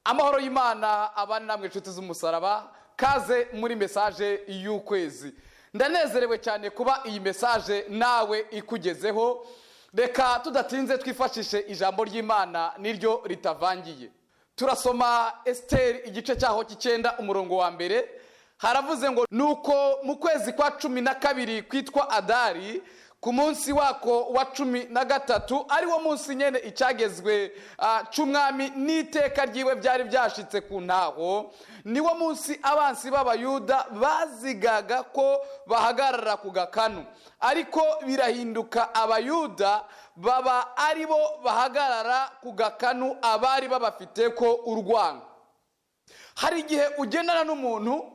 Amahoro y'Imana abana namwe, inshuti z'umusaraba. Kaze muri message y'ukwezi. Ndanezerewe cyane kuba iyi message nawe ikugezeho. Reka tudatinze twifashishe ijambo ry'Imana niryo ritavangiye. Turasoma Esiteri igice cyaho cy'icyenda, umurongo wa mbere. Haravuze ngo: "Nuko mu kwezi kwa 12 kwitwa Adari, ku munsi wako wa 13, ari wo munsi nyine icyagezwe cy'umwami n'iteka ryiwe byari byashitse ku ntaho, niwo munsi abansi b'Abayuda bazigaga ko bahagarara ku gakanu, ariko birahinduka, Abayuda baba ari bo bahagarara ku gakanu abari babafite ko urwango." Hari igihe ugendana n'umuntu,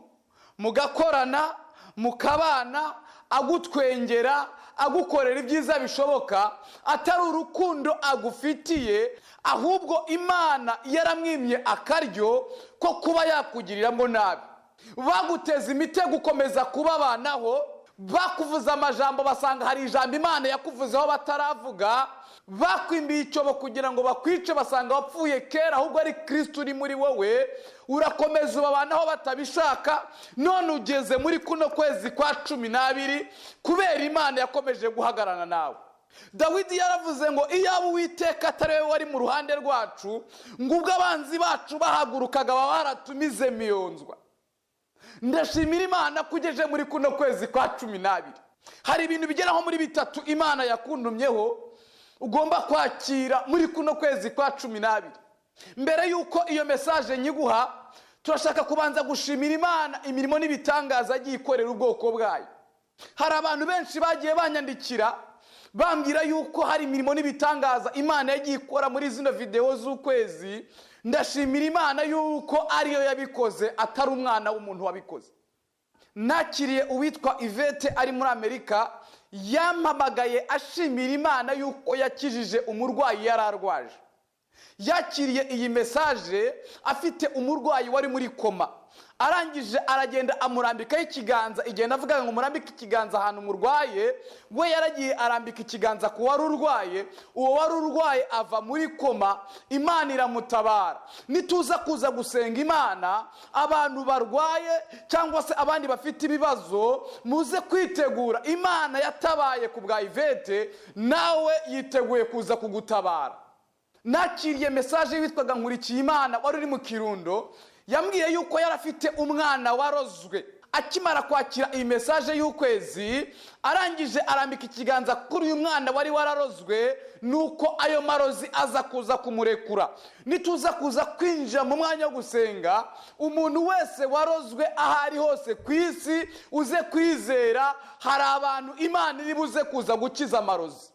mugakorana, mukabana, agutwengera, agukorera ibyiza bishoboka, atari urukundo agufitiye, ahubwo Imana yaramwimye akaryo ko kuba yakugiriramo nabi. Baguteza imitego, ukomeza kubabanaho. Bakuvuza amajambo, basanga hari ijambo Imana yakuvuzeho bataravuga. Bakwimbiye icyobo kugira ngo bakwice, basanga wapfuye kera, ahubwo ari Kirisiti uri muri wowe. Urakomeza ubabanaho batabishaka, none ugeze muri kuno kwezi kwa 12 kubera Imana yakomeje guhagararana nawe. Dawidi yaravuze ngo: "Iyaba Uwiteka atari we wari mu ruhande rwacu, ngo ubwo abanzi bacu bahagurukaga baba baratumize miyonzwa." Ndashimira Imana ko ugeje muri kuno kwezi kwa 12. Hari ibintu bigera nko muri bitatu Imana yakundumyeho ugomba kwakira muri kuno kwezi kwa 12. Mbere y'uko iyo message nyiguha, turashaka kubanza gushimira Imana imirimo n'ibitangaza agiye ikorera ubwoko bwayo. Hari abantu benshi bagiye banyandikira bambwira yuko hari imirimo n'ibitangaza Imana yagiye ikora muri zino videwo z'ukwezi. Ndashimira Imana yuko ariyo yabikoze, atari umwana w'umuntu wabikoze. Nakiriye uwitwa Ivete ari muri Amerika, yampamagaye ashimira Imana yuko yakijije umurwayi yari arwaje. Yakiriye iyi message afite umurwayi wari muri koma, arangije aragenda amurambikaho ikiganza. Igenda avuga ngo murambike ikiganza ahantu murwaye, we yaragiye arambika ikiganza ku wari urwaye, uwo wari urwaye ava muri koma, Imana iramutabara. Nituza kuza gusenga Imana, abantu barwaye cyangwa se abandi bafite ibibazo, muze kwitegura. Imana yatabaye ku bwa Ivete, nawe yiteguye kuza kugutabara. Nakiriye message witwaga Nkurikiyimana wari uri mu Kirundo, yambwiye yuko yari afite umwana warozwe. Akimara kwakira iyi message y'ukwezi, arangije arambika ikiganza kuri uyu mwana wari wararozwe, nuko ayo marozi aza kuza kumurekura. Nituza kuza kwinjira mu mwanya wo gusenga, umuntu wese warozwe aho ari hose ku isi, uze kwizera, hari abantu Imana iri buze kuza gukiza amarozi.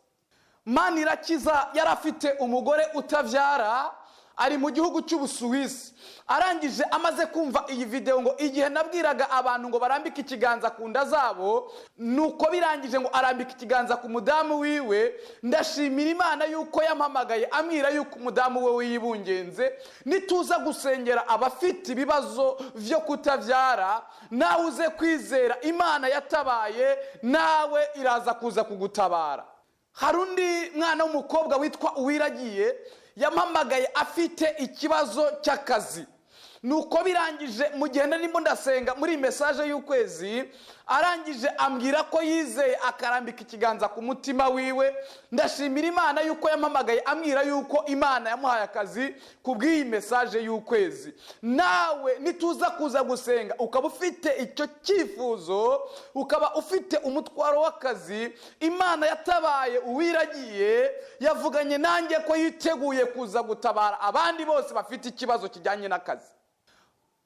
Manirakiza yari afite umugore utabyara, ari mu gihugu cy'Ubusuwisi. Arangije amaze kumva iyi videwo ngo igihe nabwiraga abantu ngo barambike ikiganza ku nda zabo, nuko birangije ngo arambika ikiganza ku mudamu wiwe. Ndashimira Imana yuko yampamagaye ambwira yuko umudamu we yibungenze. Nituza gusengera abafite ibibazo byo kutabyara, nawe uze kwizera, Imana yatabaye nawe iraza kuza kugutabara. Hari undi mwana w'umukobwa witwa Uwiragiye, yampamagaye afite ikibazo cy'akazi. Nuko birangije, mu gihe narimo ndasenga muri iyi message y'ukwezi, arangije ambwira ko yizeye akarambika ikiganza ku mutima wiwe. Ndashimira Imana yuko yampamagaye ambwira yuko Imana yamuhaye akazi ku bw'iyi message y'ukwezi. Nawe nituza kuza gusenga, ukaba ufite icyo cyifuzo, ukaba ufite umutwaro w'akazi, Imana yatabaye Uwiragiye, yavuganye nanjye ko yiteguye kuza gutabara abandi bose bafite ikibazo kijyanye n'akazi.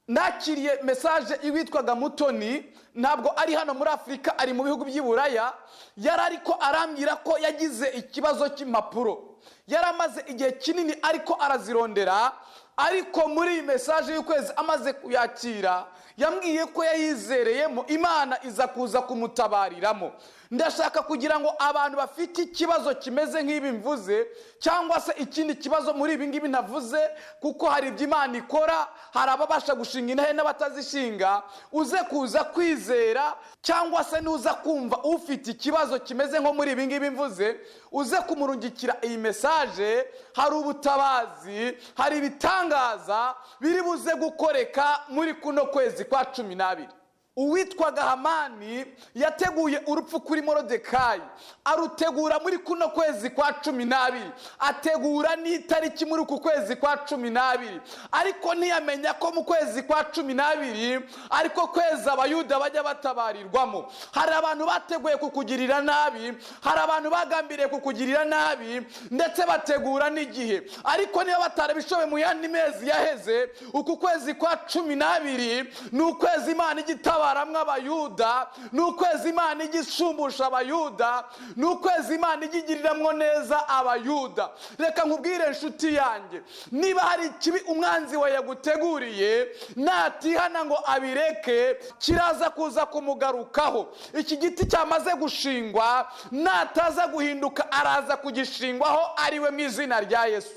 Nakiriye message iwitwaga Mutoni, ntabwo ari hano muri Afurika, ari mu bihugu by'i Buraya. Yari ariko arambwira ko yagize ikibazo cy'impapuro, yari amaze igihe kinini ariko arazirondera, ariko muri iyi message y'ukwezi amaze kuyakira, yambwiye ko yayizereyemo, Imana iza kuza kumutabariramo. Ndashaka kugira ngo abantu bafite ikibazo kimeze nk'ibi mvuze, cyangwa se ikindi kibazo muri ibi ngibi navuze, kuko hari ibyo Imana ikora, hari ababasha gushinga intahe n'abatazishinga, uze kuza kwizera, cyangwa se nuza kumva ufite ikibazo kimeze nko muri ibi ngibi mvuze, uze kumurungikira iyi message. Hari ubutabazi, hari ibitangaza biri buze gukoreka muri kuno kwezi kwa 12. Uwitwaga Hamani yateguye urupfu kuri Morodekayi, arutegura muri kuno kwezi kwa 12, ategura n'itariki muri uku kwezi kwa 12, ariko ntiyamenya ko mu kwezi kwa 12 ariko kwezi Abayuda bajya batabarirwamo. Hari abantu bateguye kukugirira nabi, hari abantu bagambiriye kukugirira nabi, ndetse bategura n'igihe, ariko niba batarabishoboye mu yandi mezi yaheze, uku kwezi kwa 12 ni ukwezi Imana ijya itabaramwo Abayuda, ni ukwezi Imana ijya ishumbusha Abayuda, ni ukwezi Imana ijya igiriramwo neza Abayuda. Reka nkubwire inshuti yanjye, niba hari ikibi umwanzi wawe yaguteguriye, natihana ngo abireke, kiraza kuza kumugarukaho. Iki giti cyamaze gushingwa, nataza guhinduka araza kugishingwaho ariwe, mu izina rya Yesu.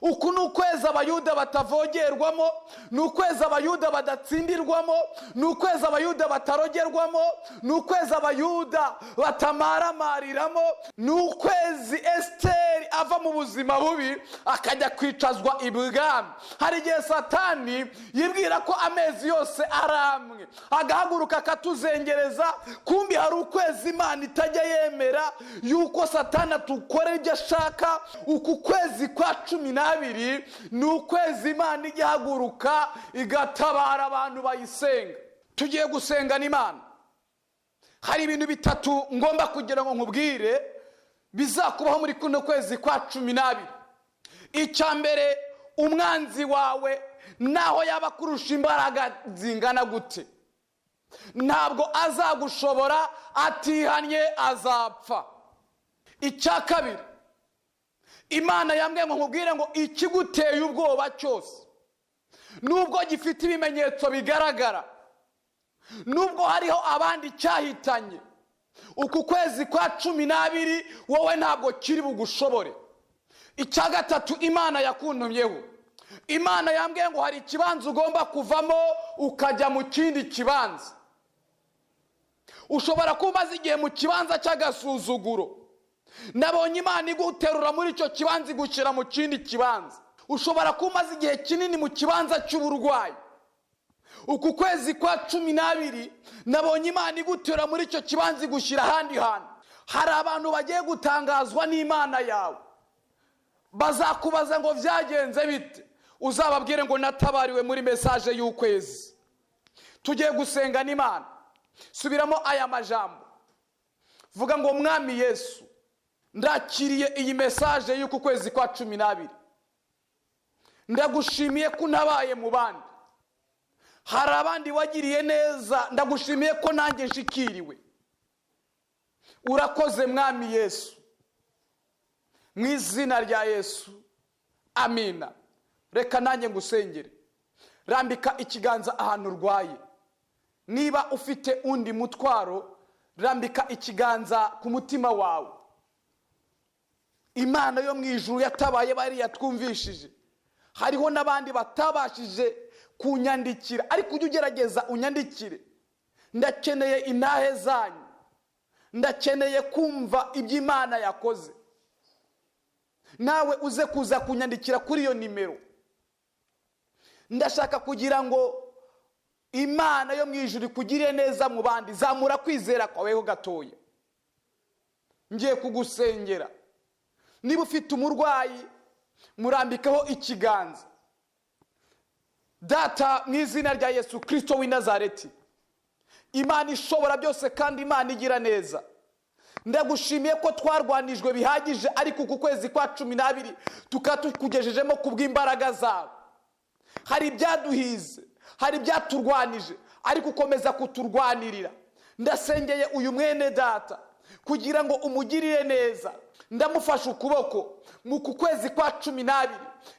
Uku ni ukwezi Abayuda batavogerwamo, ni ukwezi Abayuda badatsindirwamo, ni ukwezi Abayuda batarogerwamo, ni ukwezi Abayuda batamaramariramo, ni ukwezi Esiteri ava mu buzima bubi akajya kwicazwa ibwami. Hari igihe Satani yibwira ko amezi yose ari amwe, agahaguruka akatuzengereza, kumbi hari ukwezi Imana itajya yemera yuko Satani atukorera ibyo ashaka. Uku kwezi kwa 12 ni ukwezi Imana ijya ihaguruka igatabara abantu bayisenga. Tugiye gusengana Imana. Hari ibintu bitatu ngomba kugira ngo nkubwire bizakubaho muri kuno kwezi kwa 12. Icya mbere, umwanzi wawe naho yaba akurusha imbaraga zingana gute, ntabwo azagushobora, atihannye azapfa. Icya kabiri, Imana yambwiye ngo nkubwire ngo ikiguteye ubwoba cyose, nubwo gifite ibimenyetso bigaragara, nubwo hariho abandi cyahitanye, uku kwezi kwa 12 wowe ntabwo kiri bugushobore. Icya gatatu, Imana yakuntumyeho, Imana yambwiye ngo hari ikibanza ugomba kuvamo ukajya mu kindi kibanza. Ushobora kuba umaze igihe mu kibanza cy'agasuzuguro, nabonye Imana iguterura muri icyo kibanza igushyira mu kindi kibanza. Ushobora kuba umaze igihe kinini mu kibanza cy'uburwayi, uku kwezi kwa 12 nabonye Imana iguterura muri icyo kibanza igushyira ahandi hantu. Hari abantu bagiye gutangazwa n'Imana yawe, bazakubaza ngo byagenze bite, uzababwire ngo natabariwe muri message y'ukwezi. Tugiye gusenga n'Imana. Subiramo aya majambo, vuga ngo: Mwami Yesu, ndakiriye iyi message y'uku kwezi kwa 12, ndagushimiye ko untabaye mu bandi. Hari abandi wagiriye neza, ndagushimiye ko nanjye nshikiriwe. Urakoze Mwami Yesu, mu izina rya Yesu, amina. Reka nanjye ngusengere. Rambika ikiganza ahantu urwaye. Niba ufite undi mutwaro, rambika ikiganza ku mutima wawe. Imana yo mu ijuru yatabaye bariya twumvishije, hariho n'abandi batabashije kunyandikira, ariko ujye ugerageza unyandikire. Ndakeneye intahe zanyu, ndakeneye kumva ibyo Imana yakoze. Nawe uze kuza kunyandikira kuri iyo nimero. Ndashaka kugira ngo Imana yo mu ijuru ikugirire neza mu bandi. Zamura kwizera kwawe ho gatoya, ngiye kugusengera. Niba ufite umurwayi, murambikeho ikiganza. Data, mu izina rya Yesu Kirisito w'i Nazareti, Imana ishobora byose kandi Imana igira neza, ndagushimiye ko twarwanijwe bihagije, ariko uku kwezi kwa 12 tukaba tukugejejemo kubw'imbaraga zawe. Hari ibyaduhize, hari ibyaturwanije, ariko ukomeza kuturwanirira. Ndasengeye uyu mwene data kugira ngo umugirire neza. Ndamufashe ukuboko mu ku kwezi kwa 12,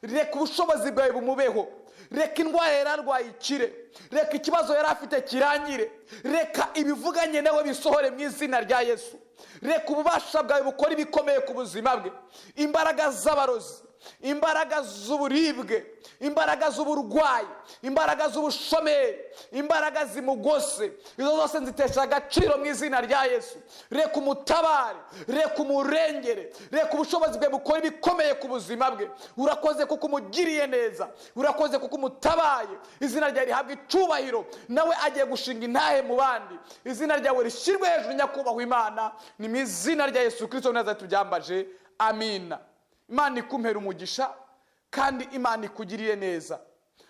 reka ubushobozi bwawe bumubeho. Reka indwara yari arwaye ikire, reka ikibazo yari afite kirangire, reka ibivuganye nawe bisohore mu izina rya Yesu. Reka ububasha bwawe bukora ibikomeye ku buzima bwe. Imbaraga z'abarozi, imbaraga z'uburibwe, imbaraga z'uburwayi, imbaraga z'ubushomeri, imbaraga zimugose, izo zose nzitesha agaciro mu izina rya Yesu. Reka umutabare, reka umurengere, reka ubushobozi bwe bukora ibikomeye ku buzima bwe. Urakoze kuko umugiriye neza, urakoze kuko umutabaye. Izina ryawe rihabwa icyubahiro. Nawe agiye gushinga intahe mu bandi. Izina ryawe rishyirwe hejuru, nyakubahwa Imana. Ni mu izina rya Yesu Kirisito neza tubyambaje, amina. Imana ikumpera umugisha kandi Imana ikugiriye neza.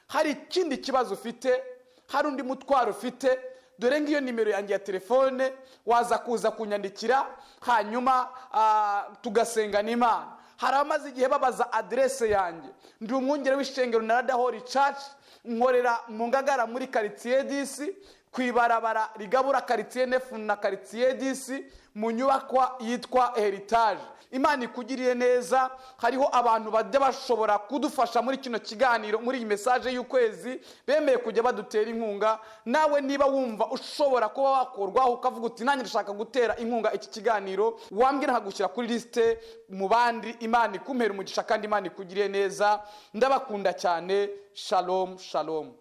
Hari ikindi kibazo ufite, hari undi mutwaro ufite, dore ngiyo nimero yanjye ya telefone, waza kuza kunyandikira, hanyuma tugasengana Imana. Hari abamaze igihe babaza aderese yanjye. Ndi umwungere w'ishengero na Radahori Church, nkorera mu Ngagara muri karitsiye 10, ku ibarabara rigabura karitsiye 9 na karitsiye 10, mu nyubakwa yitwa Heritage. Imana ikugiriye neza. Hariho abantu bajya bashobora kudufasha muri kino kiganiro, muri iyi message y'ukwezi, bemeye kujya badutera inkunga. Nawe niba wumva ushobora kuba wakorwaho, ukavuga uti: "Nanjye ndashaka gutera inkunga iki kiganiro", wambwira nkagushyira kuri lisite mu bandi. Imana ikumpera umugisha kandi Imana ikugiriye neza. Ndabakunda cyane. Shalom, shalom.